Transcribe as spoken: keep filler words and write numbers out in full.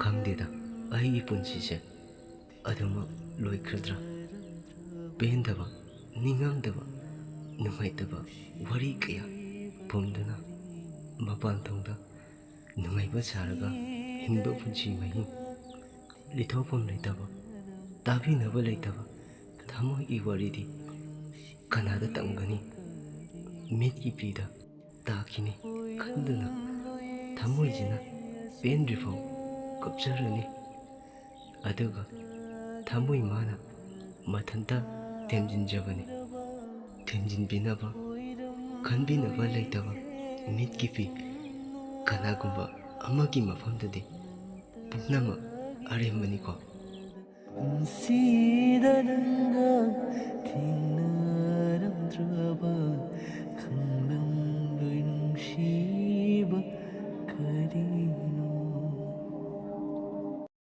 ꯈꯪꯗꯦꯗ, ꯑꯩꯒꯤ ꯄꯨꯟꯁꯤꯁꯦ ꯑꯗꯨꯃꯛ ꯂꯣꯏꯈ꯭ꯔꯗ꯭ꯔꯥ? ꯄꯦꯟꯗꯕ, ꯅꯤꯡꯉꯝꯗꯕ, ꯅꯨꯡꯉꯥꯏꯇꯕ ꯋꯥꯔꯤ ꯀꯌꯥ ꯐꯨꯝꯗꯨꯅ ꯃꯄꯥꯟ ꯊꯣꯡꯗ ꯅꯨꯡꯉꯥꯏꯕ ꯁꯥꯔꯒ ꯍꯤꯡꯕ ꯄꯨꯟꯁꯤ ꯃꯍꯤꯡ꯫ ꯂꯤꯊꯣꯛꯐꯝ ꯂꯩꯇꯕ, ꯇꯥꯕꯤꯅꯕ ꯂꯩꯇꯕ ꯊꯃꯣꯏꯒꯤ ꯋꯥꯔꯤꯗꯤ ꯀꯅꯥꯗ ꯇꯝꯒꯅꯤ? ꯃꯤꯠꯀꯤ ꯄꯤꯗ ꯇꯥꯈꯤꯅꯤ ꯈꯟꯗꯨꯅ ꯊꯃꯣꯏꯁꯤꯅ ꯄꯦꯟꯗ꯭ꯔꯤꯐꯥꯎ ꯀꯞꯆꯔꯅꯤ꯫ ꯑꯗꯨꯒ ꯊꯃꯣꯏ ꯃꯥꯅ ꯃꯊꯟꯇ ꯊꯦꯝꯖꯤꯟꯖꯕꯅꯤ꯫ ꯊꯦꯝꯖꯤꯟꯕꯤꯅꯕ, ꯈꯟꯕꯤꯅꯕ ꯂꯩꯇꯕ ꯃꯤꯠꯀꯤ ꯄꯤ ꯀꯅꯥꯒꯨꯝꯕ ꯑꯃꯒꯤ ꯃꯐꯝꯗꯗꯤ ꯄꯨꯝꯅꯃꯛ ꯑꯔꯦꯝꯕꯅꯤꯀꯣ꯫ ꯄꯨꯟꯁꯤꯗ ꯅꯪꯒ ꯊꯦꯡꯅꯔꯝꯗ꯭ꯔꯕ ꯈꯪꯂꯝ